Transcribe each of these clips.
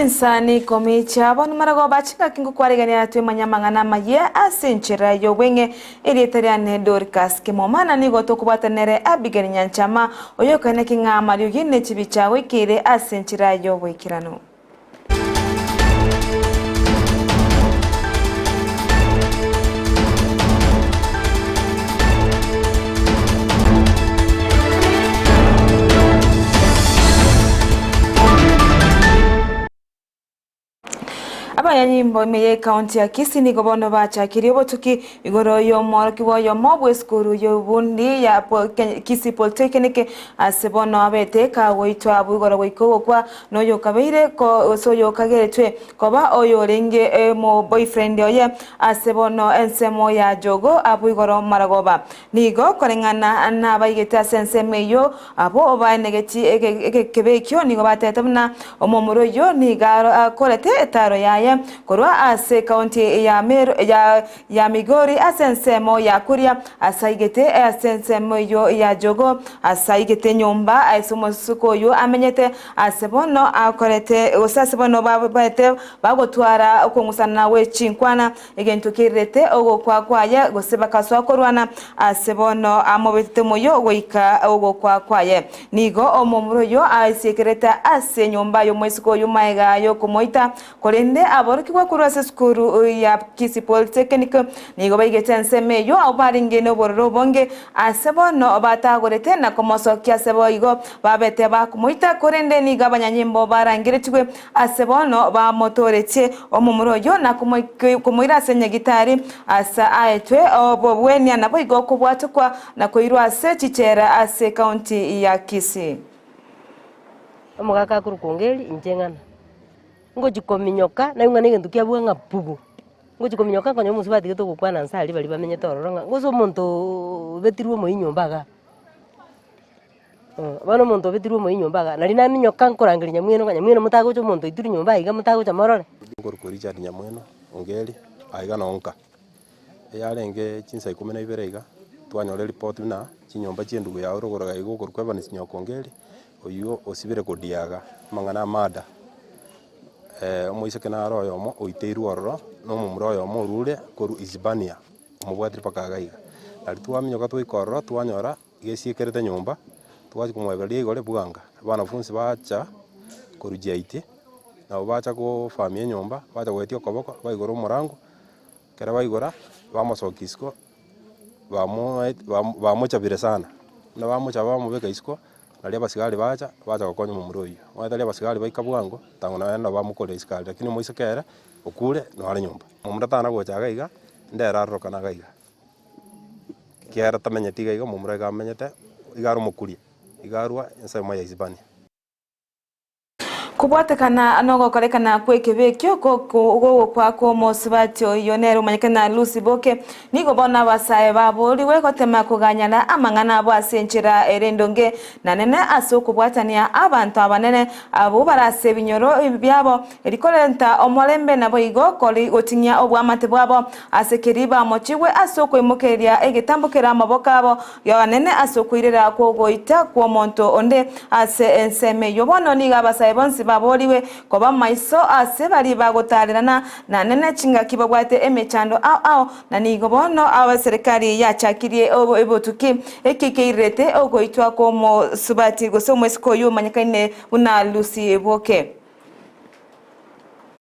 Chinsani ikomi chiabo nimaragoba chingaki ngokwaregania twemanye amang'ana amayia ase enchera y'obweng'e. Erieta riane Dorcas Kemuma, na nigo tokobwatana nere Abigail Nyanchama, oyokaineki ng'a amariogi ne chibicha goikeire ase enchera y'oboikeranu. Abanyanyimbo ime y'ecounty ya Kisii nigo bono bachakirie obotuki igoro y'omworokigwa oyomo bw'esukuru y'obundi ya Kisii Polytechnic ase bono abete kagoitwa abwo igoro goika ogokwa na oyokabeire gose oyokageretwe koba oyorenge omoboyfriend oye ase bono ensemo ya Jogoo abwo igoro maragoba. Nigo koreng'ana nabaigete ase ensemo eyio, abwo baenegeti egekebe ekio nigo batebete buna omomura oyio nigo akorete etaaro yaye korwa ase ekaunti ya Meru ya Migori ase ensemo ya Kuria ase aigete ase ensemo eyio ya Jogoo ase aigete nyomba ase omosike oyio amenyete ase bono akorete gose ase bono baete bagotwara okong'usana gwe chinkwana Egento kerirete ogokwa kwaye, gose bakasoa korwana ase bono amobetete omoyio goika ogokwa kwaye. Nigo omomura oyio aisiekerete ase enyomba y'omoiseke oyio magega y'okomoita, korende aborokigwa korwa ase esukuru ya Kisii Polytechnic nigo baigete ensemo eyio abwo barenge nobororo obonge ase bono batagorete na komosokia ase boigo babete bakomoita, korende nigo abanyanyimbo barangeretigwe Ase bono bamotooretie omomura oyio na komoira ase nyagitari, ase aetwe obogwenia naboigo kobwatokwa na koirwa ase chichela ase ekaunti ya Kisii. Omogaka akorokwa Ongeri, inche ng'ana. Ngochia kominyoka, naigwa ng'a na egento kiabua ng'a pugu. Ngochia kominyoka nkonyora omosubati gete ogokwana nse aria baria bamenyete ororo ng'a gose omontoooo obetirwe omoyio nyomba igaa. Bono omonto obetirwe omoyio nyomba igaa, nari naminyoka nkorangeria nyamweno ng'a nyamweno motagocha omonto oitirwe nyomba iga motagocha morore. Nkorokwa Richard Nyamweno Ongeri, aiga noo nka. Eyarenge chinsa ikomi na ibere iga, twanyora eripoti buna chinyomba chia endugu yago rogoro iga okorokwa Evans Nyoka Ongeri, oywo osibire kodiaga amang'ana a murder. Omoiseke naro oyomo oiteirwe ororo, na omomura oyomo orure korwa Isibania, omobwatire mpaka iga iga. Nario twaminyoka twaika ororo twanyora. Gesiekerete nyomba, twachia komoebereria igoro bwanga, abanafunsi bacha korwa GIT, nabo bacha kofamia enyomba, bacha goetia okoboko, baigora omorango, ekero baigora, bamosokia isiko, bamoet bamochabire sana, buna bamochaba bamobeka isiko, nario abasigari bacha, bacha gokonya omomura oyio. Omanyete aria abasigari baika bwango, tang'u naende nabo bamokorera isiko aria, lakini omoiseke ere, okure, nore nyomba. Momura tana gocha iga iga, ndere arorokana iga iga. Ekiagera tamenyeti iga iga, omomura iga amenyete, iga are omokuria, iga arwa ensemo ya Isibania. Kobwatekana nogokorekana kw'ekebe ekio gogokwa kw'omosubati oyio nere omanyekane na Lucy Boke, nigo bono abasae baboorigwe gotema koganyana amang'ana abo ase enchera ere endonge na nene ase okobwatania abanto abanene abwo bare ase ebinyoro biabo Eri korenta omorembe naboigo kori gotinyia oboamate bwabo ase keri bamochigwe ase okoimokereria egetambo kere amaboko abo y'abanene ase okoirera kw'ogoita kw'omonto onde ase ensemo eyio. Bono nigo abasae bonsi baboorigwe koba maiso ase baria bagotaarerana na nene chingaki babwate emechando ao ao, na nigo bono eserekari yachakirie obotuki eki keirerete ogoitwa kw'omosubati gose omoiseke oyio omanyekaine buna Lucy Boke.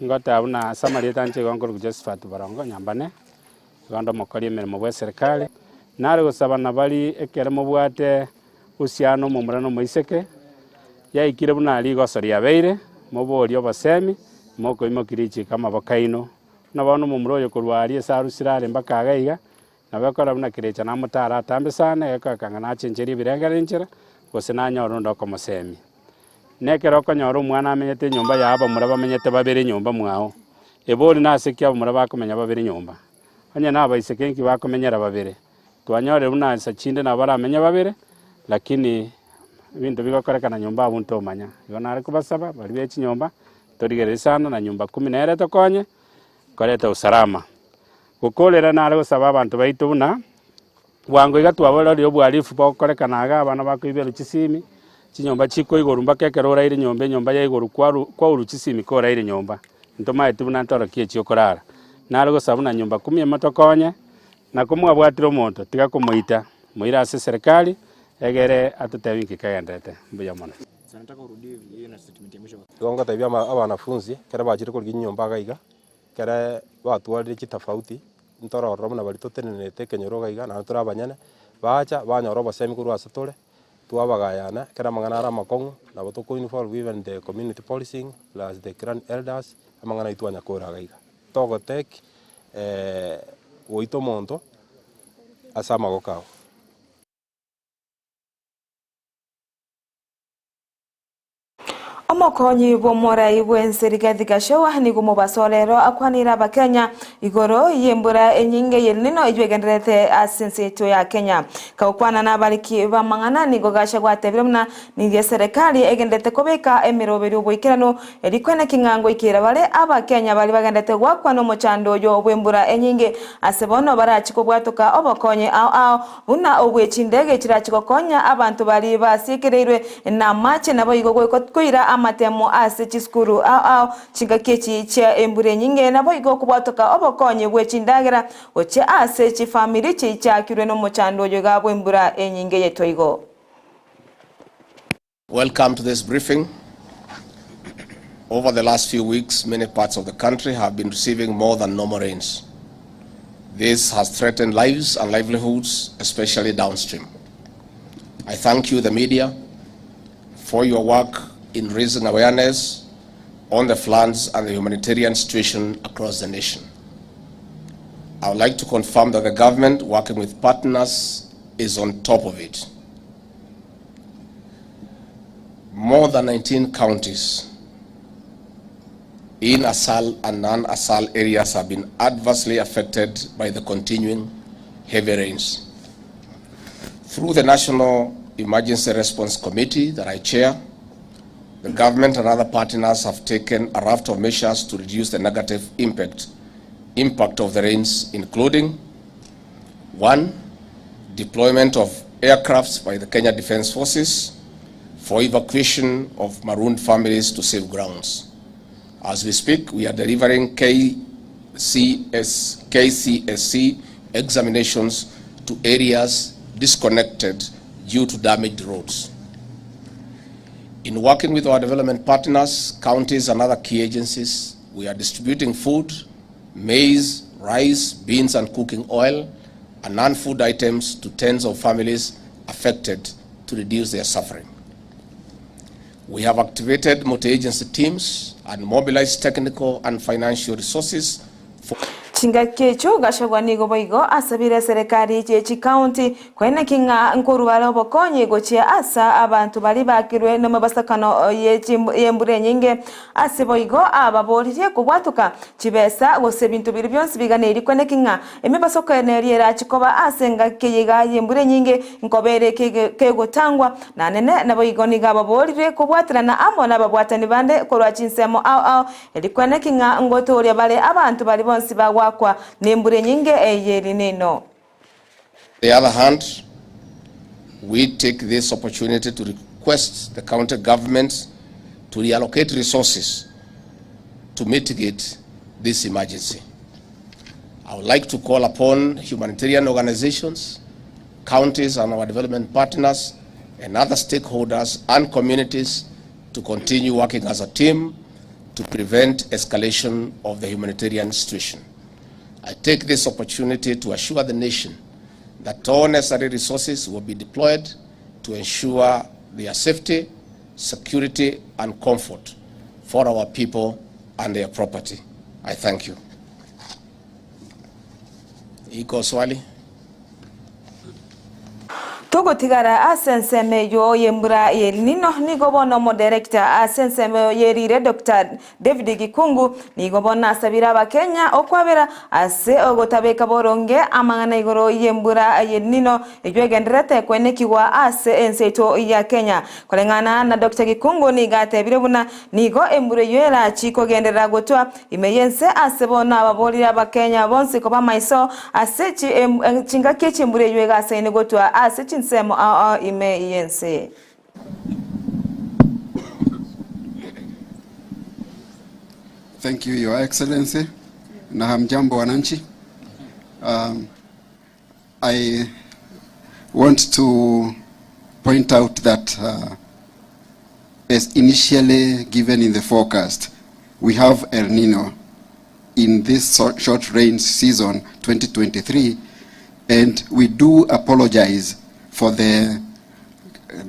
Ngoteba buna ase amarieta anche igo nkorokwa Josephat Barongo Nyambane, igo nde omokori emeremo bw'eserekari. Nare gosaba nabari ekere mobwate uhusiano omomura na omoiseke, yaikire buna rigoso riabeire, moborie obosemi, mokoimokia richiko amaboko aino. Buna bono omomura oyo korwa aria ase arusire are mpaka iga iga, nabo ekore buna kerecha namotare atambe sana, egekogeka ng'a nachencherie ebirengererio enchera, gose nanyore onde okomosemia. Nekero okonyora omwana amenyete enyomba yaye abamura bamenyete babere nyomba mwao, ebori nase ki abamura bakomenya babere nyomba? Onye nabaiseke nki bakomenyera babere? Twanyorire buna nsa chinde nabo baramenye babere, lakini ebinto bigokorekana nyomba abwo ntomanya. Igo nare kobasaba baria be chinyomba, torigererie sana na nyumba kumi nere tokonye, koreta usalama. Gokorera nare gosaba abanto baito buna, bwango iga twabororire obohalifu bogokorekana iga abana bakoiberwa chisimi. Chinyomba chikoigorwa mpaka ekero oraire nyomba enyomba ya igoro kwaru kwaurwa chisimi koraire nyomba. Ntomaeti buna ntorokie echi okorara. Nare gosaba buna nyomba kumi emotokonye, na komwabwatire omonto, tiga komoita, moire ase eserekari, egere atotebie inki kegenderete. Mbuya mono. Igo ngotebia ama abanafunzi, ekero bachire korigia chinyomba iga iga, ekere batwarire chitofauti, ntororora buna baria totenenete ekenyoro iga iga naende tore abanyene, bacha banyora obosemi korwa ase tore, twabagayana, ekero amang'ana are amakong'u, nabo toko involve even the community policing plus the clan elders, amang'ana aywo twanyakora iga iga. Togotake goita omonto ase amagoko ao. Omokonyi bw'omorai bw'ense Rigathi Gachagua nigo omobaso rero akwanire abakenya igoro y'embura enyinge y'El Nino eyio egendererete ase ense yaito ya Kenya. Kagokwana nabariki b'amang'ana nigo Gachagua atebire buna nigo eserekari egendererete kobeka emeroberio oboikeranu erio koeneki ng'a ngoikera bare abakenya baria bagendererete goakwa nomochando oyo bw'embura enyinge ase bono barachi kobwatoka obokonyi ao ao Buna obwe chindege chirache gokonya abanto baria basiekereirwe namache, naboigo goika koira amatemo ase chisukuru ao ao chingaki echi chia embura enyinge, naboigo kobwatoka obokonyi bwe chindagera gochia ase chifamiri chichakirwe nomochando oyo iga bw'embura enyinge yetoigo. Welcome to this briefing. Over the last few weeks, many parts of the country have been receiving more than normal rains. This has threatened lives and livelihoods, especially downstream. I thank you, the media, for your work in raising awareness on the floods and the humanitarian situation across the nation. I would like to confirm that the government, working with partners, is on top of it. More than 19 counties in Asal and non-Asal areas have been adversely affected by the continuing heavy rains. Through the National Emergency Response Committee that I chair, the government and other partners have taken a raft of measures to reduce the negative impact, impact of the rains, including one, deployment of aircrafts by the Kenya Defence Forces for evacuation of marooned families to safe grounds. As we speak, we are delivering KCS, KCSC examinations to areas disconnected due to damaged roads. In working with our development partners, counties, and other key agencies, we are distributing food, maize, rice, beans, and cooking oil, and non-food items to tens of families affected to reduce their suffering. We have activated multi-agency teams and mobilized technical and financial resources for Chingaki echio Gachagua nigo boigo asabire eserekari ye chikaunti koeneki ng'a nkorwa bare obokonyi gochia ase abanto baria bakirwe nemebasakano y'embura enyinge. Ase boigo ababoririe kobwatoka chibesa gose ebinto biria bionsi biganeiri koeneki ng'a emebasoko neria erache koba ase engaki eye iga y'embura enyinge nkoba ere kegotangwa nanene. Naboigo nigo ababorire kobwaterana amo nababwatani bande korwa chinsemo ao ao Erio kweneki ng'a ngotooria bare abanto baria bonsi bagoakwa nembura enyinge eye rineno. The other hand, we take this opportunity to request the county governments to reallocate resources to mitigate this emergency. I would like to call upon humanitarian organizations, counties and our development partners and other stakeholders and communities to continue working as a team to prevent escalation of the humanitarian situation. I take this opportunity to assure the nation that all necessary resources will be deployed to ensure their safety, security, and comfort for our people and their property. I thank you. Iko swali? Togotigara ase ensemo eyio y'embura y'El Nino, nigo bono omoderekita ase ensemo y'erire Doctor David Gikungu nigo bono asabire abakenya okwabera ase ogotabeka boronge amang'ana igoro y'embura y'El Nino eyio egendererete koenekigwa ase ense yaito ya Kenya. Koreng'ana na Doctor Gikungu nigo atebire buna nigo embura eyio erachi kogenderera gotwa Ime y'ense ase bono ababorire Abakenya bonsi koba maiso ase chingaki echi'embura eyio egasaine gotwa ase chinsemo ao ao ime y'ense. Thank you, Your Excellency. Na hamjambo wananchi. I want to point out that as initially given in the forecast, we have El Nino in this short rain season 2023, and we do apologize for the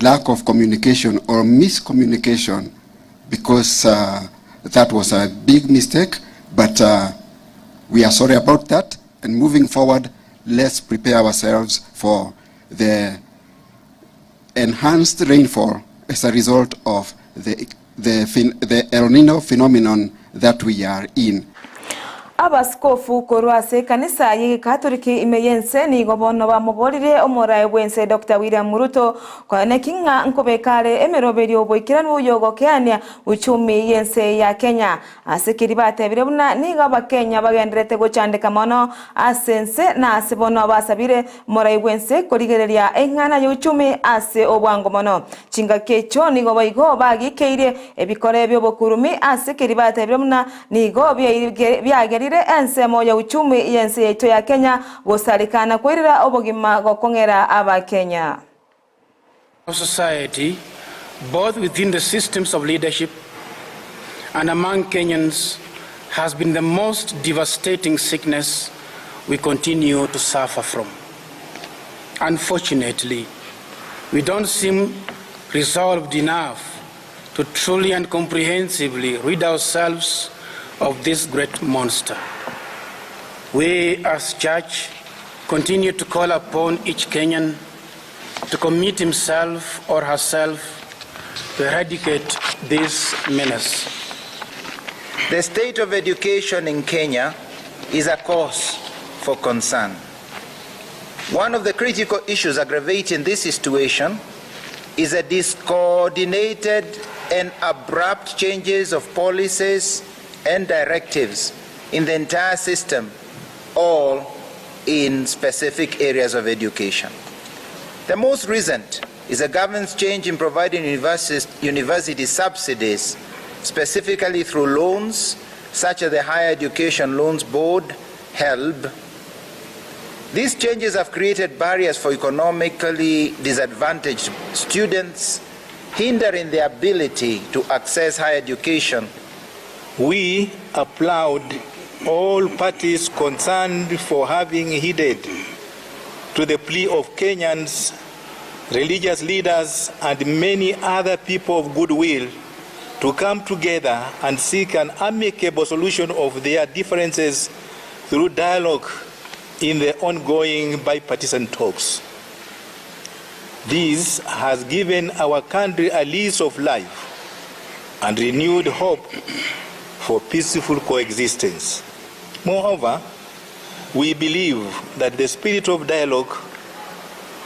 lack of communication or miscommunication because that was a big mistake, but we are sorry about that. And moving forward, let's prepare ourselves for the enhanced rainfall as a result of the El Nino phenomenon that we are in. Abaskofu korwa ase ekanisa y'Egekatoriki ime y'ense nigo bono bamoborire omoraai bw'ense Doctor William Ruto koeneki ng'a nkobeka are emeroberio oboikeranu y'ogokeania uchumi y'ense ya Kenya. Ase keria batebire buna nigo Abakenya bagendererete gochandeka mono ase ense na ase bono basabire omorai bw'ense korigereria eng'ana y'uchumi ase obwango mono. Chingaki echio nigo boigo bagikeirie ebikore bi'obokurumi ase keria batebire buna nigo biagerire ensemo ya uchumi y'ense yaito ya Kenya gosareka na koirera obogima gokong'era Abakenya. Society, both within the systems of leadership and among Kenyans, has been the most devastating sickness we continue to suffer from. Unfortunately, we don't seem resolved enough to truly and comprehensively rid ourselves of this great monster. We as church continue to call upon each Kenyan to commit himself or herself to eradicate this menace. The state of education in Kenya is a cause for concern. One of the critical issues aggravating this situation is a discoordinated and abrupt changes of policies and directives in the entire system, all in specific areas of education. The most recent is a government's change in providing university subsidies, specifically through loans such as the Higher Education Loans Board, HELB. These changes have created barriers for economically disadvantaged students, hindering their ability to access higher education. We applaud all parties concerned for having heeded to the plea of Kenyans, religious leaders, and many other people of goodwill to come together and seek an amicable solution of their differences through dialogue in the ongoing bipartisan talks. This has given our country a lease of life and renewed hope for peaceful coexistence. Moreover, we believe that the spirit of dialogue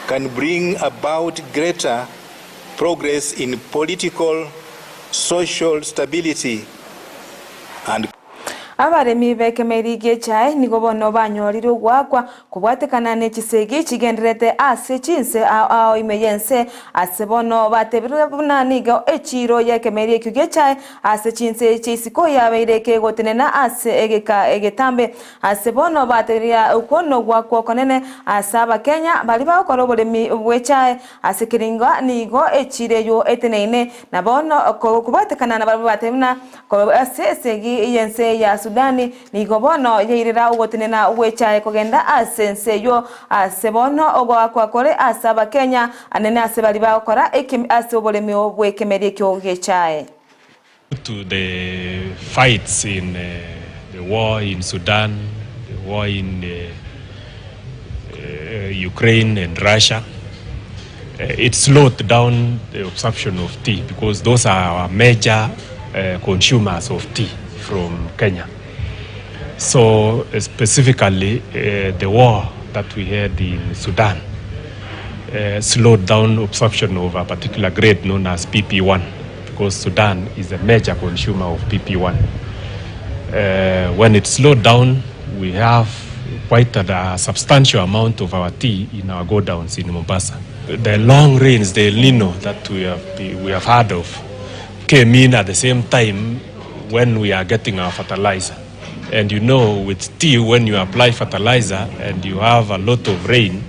can bring about greater progress in political, social stability and Abaremi b'ekemeri gi'echae nigo bono banyorire ogoakwa kobwatekana ne chisegi chigendererete ase chinse ao ao ime y'ense ase bono batebirwe buna nigo echiro y'ekemeri ekio gi'echae ase chinse chi'isiko yabeire kegotenena ase egeka egetambe ase bono batebiria okwo nogoakwa okonene ase Abakenya baria bagokora oboremi bw'echae ase keringo nigo echiro eyio eteneine na bono kobwatekana nabarabwo batebia buna Korwa ase esegi y'ense ya Sudani nigo bono yairera ogotenena gw'echaye kogenda ase ense eyio, ase bono ogoakwa kore ase Abakenya, anene ase baria bagokora ase oboremi bw'ekemeri ekio gi'echaye. To the fights in the war in Sudan, the war in Ukraine and Russia, it slowed down the absorption of tea because those are our major consumers of tea from Kenya. So specifically the war that we had in Sudan slowed down absorption of a particular grade known as PP1 because Sudan is a major consumer of PP1. When it slowed down, we have quite a substantial amount of our tea in our godowns in Mombasa. The long rains, the El Nino that we have heard of, came in at the same time. when we are getting our fertilizer. And you know, with tea, when you apply fertilizer and you have a lot of rain,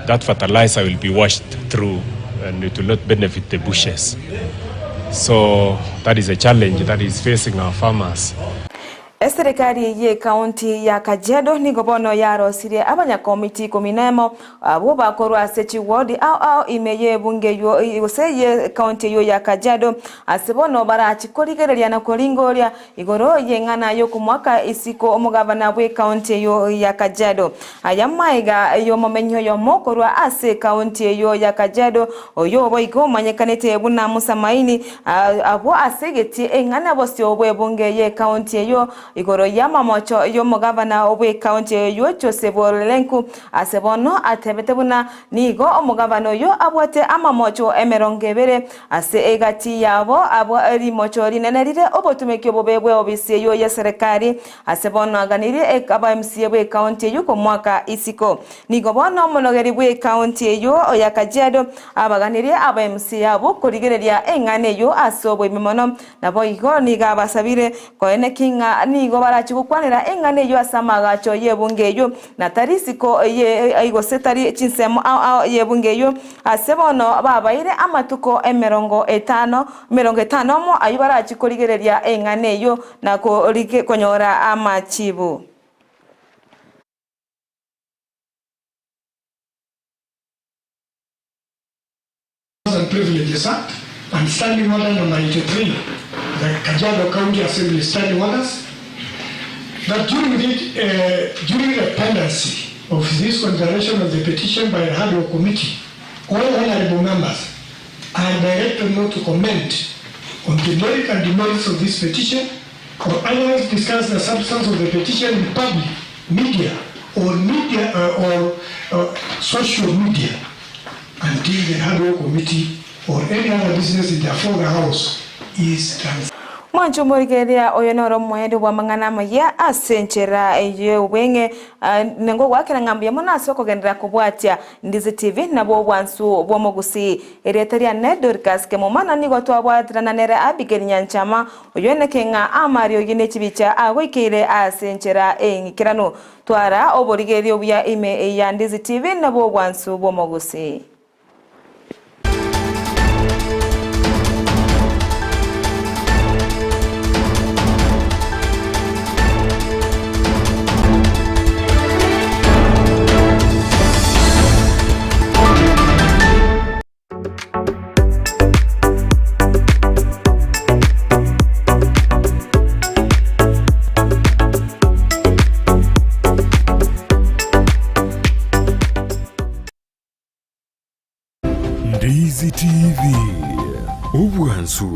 that fertilizer will be washed through and it will not benefit the bushes. So that is a challenge that is facing our farmers. Eserekari y'ekaunti ya Kajiado nigo bono yarosirie abanyakomiti ikomi nemo abwo bakorwa ase chiwodi ao ao ime y'ebunge eywo gose y'ekaunti eywo ya Kajiado ase bono barachi korigereria na koringoria Igoro y'eng'ana y'okomoaka isiko omogabana bw'ekaunti eyio ya Kajiado. Aya maiga y'omomenyi oyomo korwa ase ekaunti eyio ya Kajiado, oyio boigo omanyekanete buna Musa Maini, abwo ase egetie eng'ana bosio bw'ebunge y'ekaunti eyio igoro y'amamocho y'omogabana bw'ekaunti eyio Joseph Ole Lenku. Ase bono atebete buna nigo omogabana oyio abwate amamocho emerongo ebere Ase egati yabo abwo rimocho rinene rire obotumeki obobe bw'eobisi eyio y'eserekari, ase bono aganirie aba MCA bw'ecounty eyio komoaka isiko. Nigo bono omonogeri bw'ecounty eyio ya Kajiado abaganirie aba MCA abwo korigereria eng'ana eyio ase oboime mono. Naboigo nigo abasabire koeneki ng'a nigo barachie gokwanera eng'ana eyio ase amaagacho y'ebunge eyio, na tari isiko ye gose tari chinsemo ao ao y'ebunge eyio, ase bono babaire amatuko 50, 50 omo ayio barachie korigereria eng'ana eyio na konyora amachibu. and Privileges Act and Standing Order Number 83, the Kajiado County Assembly Standing Orders, that during the, uh, during the pendency of this consideration of the petition by the Hardware Committee, all honorable members are directed not to comment on the merit and demerits of this petition or otherwise discuss the substance of the petition in public, media, or media uh, or uh, social media until the Hardware Committee or any other business in the afore House is done. Mwanche omorigereria oyo noro omoerio bw'amang'ana amayia ase enchera y'obweng'e, nigo ogoakera ng'a mbuya mono ase okogenderera kobwatia Ndizi TV nabwo obwansu bw'omogusii. Erieta riane Dorcas Kemuma na nigo twabwaterana nere Abigail Nyanchama oyoeneke ng'a amariogi ne chibicha agoikeire ase enchera eng'ikeranu. Twara oborigereria obuya ime ya Ndizi TV nabwo obwansu bw'omogusii. Ndizi TV, obwansu.